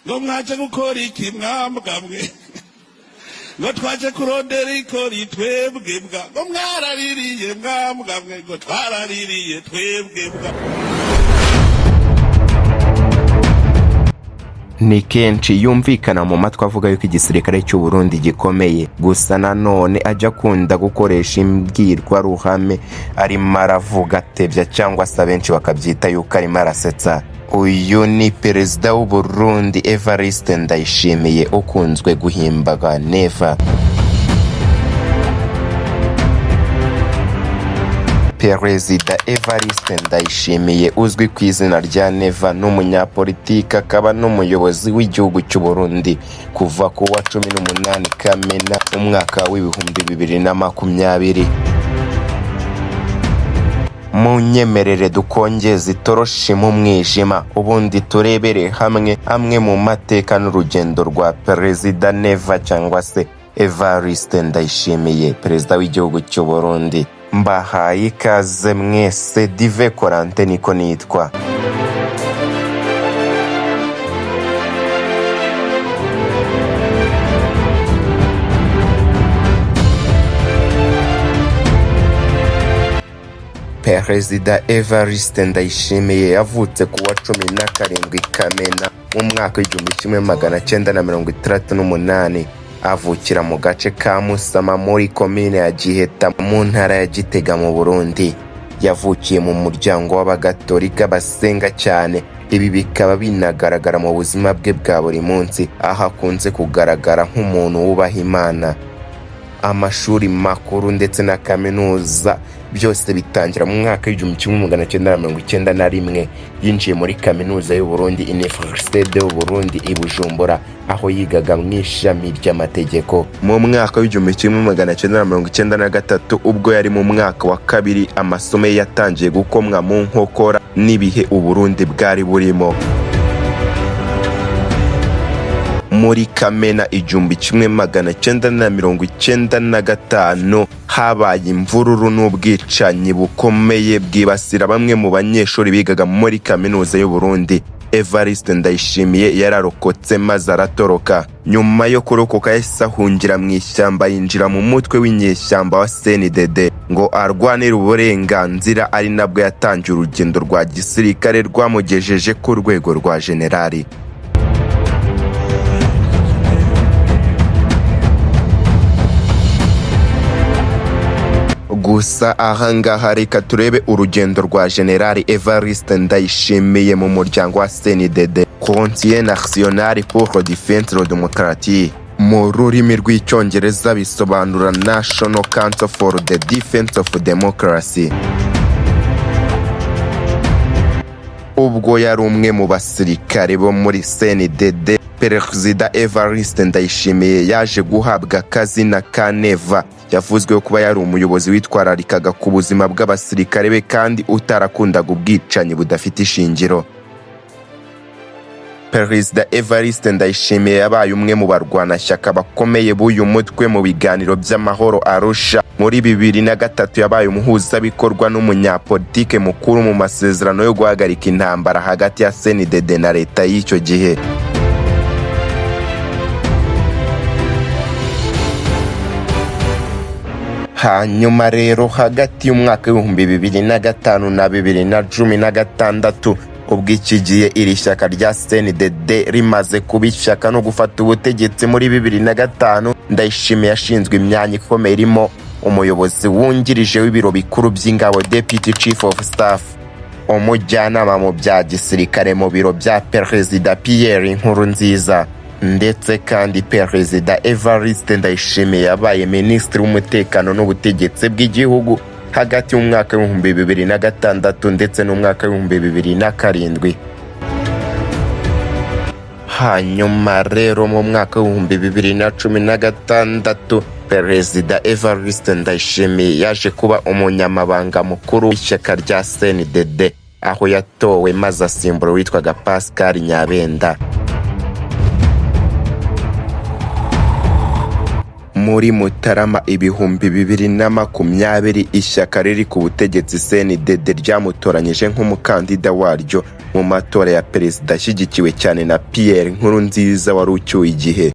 Ngo mwaje gukora iki mwambwa mwe? Ngo twaje kurondera ikori twebwe bwa. Ngo mwaraririye mwambwa mwe? Ngo twaraririye twebwe bwa. Ni kenshi yumvikana mu matwi avuga yuko igisirikare cy'u Burundi gikomeye, gusa nanone ajya akunda gukoresha imbwirwaruhame arimo aravuga atebya, cyangwa se abenshi bakabyita yuko arimo arasetsa. Uyu ni perezida w'u Burundi Evariste Ndayishimiye, ukunzwe guhimbaga Neva. Perezida Evariste Ndayishimiye, uzwi ku izina rya Neva, n'umunyapolitiki akaba n'umuyobozi w'igihugu cy'u Burundi kuva ku wa 18 Kamena umwaka w'2020. Munyemerere dukongeze itoroshi mu mwijima, ubundi turebere hamwe amwe mu mateka n'urugendo rwa Perezida Neva cyangwa se Evariste Ndayishimiye, perezida w'igihugu cy'u Burundi. Mbahaye ikaze mwese, Dive Korante niko nitwa. Perezida Evariste Ndayishimiye yavutse ku wa 17 Kamena mu mwaka w'1968, avukira mu gace ka Musama muri komine ya Giheta mu ntara ya Gitega mu Burundi. Yavukiye mu muryango w'Abagatolika basenga cyane, ibi bikaba binagaragara mu buzima bwe bwa buri munsi, aho akunze kugaragara nk'umuntu wubaha Imana. Amashuri makuru ndetse na kaminuza byose bitangira mu mwaka w'1991. Yinjiye muri kaminuza y'u Burundi, Université de Burundi i Bujumbura, aho yigaga mu ishami ry'amategeko. Mu mwaka w'1993, ubwo yari mu mwaka wa kabiri, amasomo ye yatangiye gukomwa mu nkokora n'ibihe u Burundi bwari burimo. Muri Kamena 1995 habaye imvururu n'ubwicanyi bukomeye bwibasira bamwe mu banyeshuri bigaga muri kaminuza y'u Burundi. Evariste Ndayishimiye yararokotse maze aratoroka. Nyuma yo kurokoka yahise ahungira mu ishyamba, yinjira mu mutwe w'inyeshyamba wa CNDD ngo arwanire uburenganzira, ari nabwo yatangiye urugendo rwa gisirikare rwamugejeje ku rwego rwa generali. Gusa ahangaha reka turebe urugendo rwa Generali Evariste Ndayishimiye mu muryango wa CNDD, Conseil National pour Defense la Démocratie. Mu rurimi rw'Icyongereza bisobanura National Council for the Defense of Democracy. Ubwo yari umwe mu basirikare bo muri CNDD, Perezida Evariste Ndayishimiye yaje guhabwa akazina ka Neva. Yavuzweho kuba yari umuyobozi witwararikaga ku buzima bw'abasirikare be kandi utarakundaga ubwicanyi budafite ishingiro. Perezida Evariste Ndayishimiye yabaye umwe mu barwanashyaka bakomeye b'uyu mutwe mu biganiro by'amahoro Arusha. Muri 2003 yabaye umuhuzabikorwa n'umunyapolitike mukuru mu masezerano yo guhagarika intambara hagati ya CNDD na leta y'icyo gihe. Hanyuma rero hagati y'umwaka w'2005 na 2016, ubwo iki gihe iri shyaka rya CNDD rimaze kuba ishyaka no gufata ubutegetsi muri 2005, Ndayishimiye yashinzwe imyanya ikomeye irimo umuyobozi wungirije w'ibiro bikuru by'ingabo, Deputy Chief of Staff, umujyanama mu bya gisirikare mu biro bya Perezida Pierre Nkurunziza. Ndetse kandi Perezida Evariste Ndayishimiye yabaye minisitiri w'umutekano n'ubutegetsi bw'igihugu hagati y'umwaka w'2006 ndetse n'umwaka w'2007. Hanyuma rero mu mwaka w'2016 Perezida Evariste Ndayishimiye yaje kuba umunyamabanga mukuru w'ishyaka rya CNDD, aho yatowe maze asimbura witwaga Pascal Nyabenda. Muri Mutarama 2020, ishyaka riri ku butegetsi CNDD ryamutoranyije nk'umukandida waryo mu matora ya perezida, ashyigikiwe cyane na Pierre Nkurunziza wari ucyuye igihe.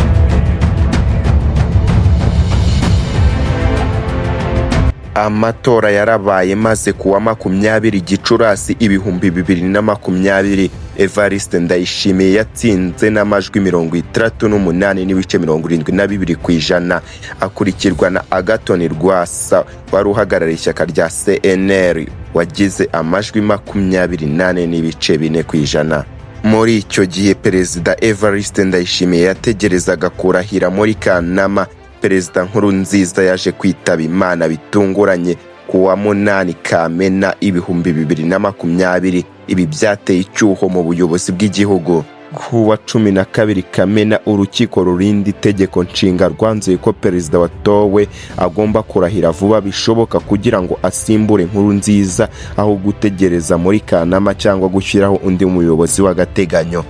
Amatora yarabaye, maze kuwa 20 Gicurasi 2020, Evariste Ndayishimiye yatsinze n'amajwi 68.72%, akurikirwa na Agathon Rwasa wari uhagarariye ishyaka rya CNL, wagize amajwi 24.4%. Muri icyo gihe Perezida Evariste Ndayishimiye yategerezaga kurahira muri Kanama, Perezida Nkurunziza yaje kwitaba Imana bitunguranye ku wa 8 Kamena 2020. Ibi byateye icyuho mu buyobozi bw'igihugu. Ku wa 12 Kamena, urukiko rurinda itegeko nshinga rwanzuye ko perezida watowe agomba kurahira vuba bishoboka kugira ngo asimbure Nkurunziza, aho gutegereza muri Kanama cyangwa gushyiraho undi muyobozi w'agateganyo.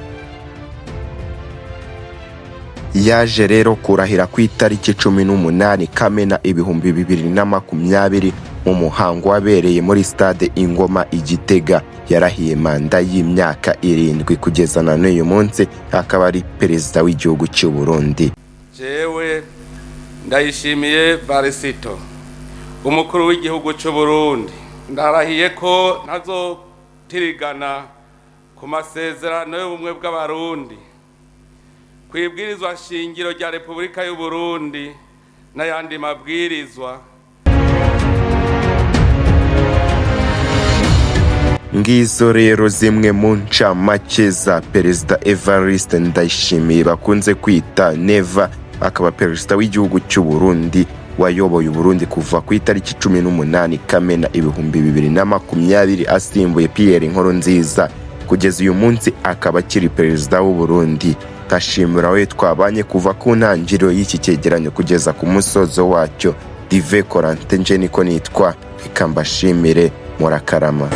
Yaje rero kurahira ku itariki 18 Kamena 2020, mu muhango wabereye muri stade Ingoma i Gitega. Yarahiye manda y'imyaka 7, kugeza na n'uyu munsi akaba ari perezida w'igihugu cy'u Burundi. Jewe Ndayishimiye Varisito, umukuru w'igihugu cy'u Burundi, ndarahiye ko ntazotirigana ku masezerano y'ubumwe bw'Abarundi, ku ibwirizwa shingiro rya Repubulika y'u Burundi n'ayandi mabwirizwa. Ngizo rero zimwe mu ncamake za Perezida Evariste Ndayishimiye bakunze kwita Neva, akaba perezida w'igihugu cy'u Burundi, wayoboye Uburundi kuva ku itariki 18 Kamena 2020 asimbuye Pierre Nkurunziza, kugeza uyu munsi akaba akiri perezida w'u Burundi. Ndashimira we twabanye kuva ku ntangiriro y'iki cyegeranyo kugeza ku musozo wacyo. Dive Corentin nje niko nitwa, reka mbashimire, murakarama.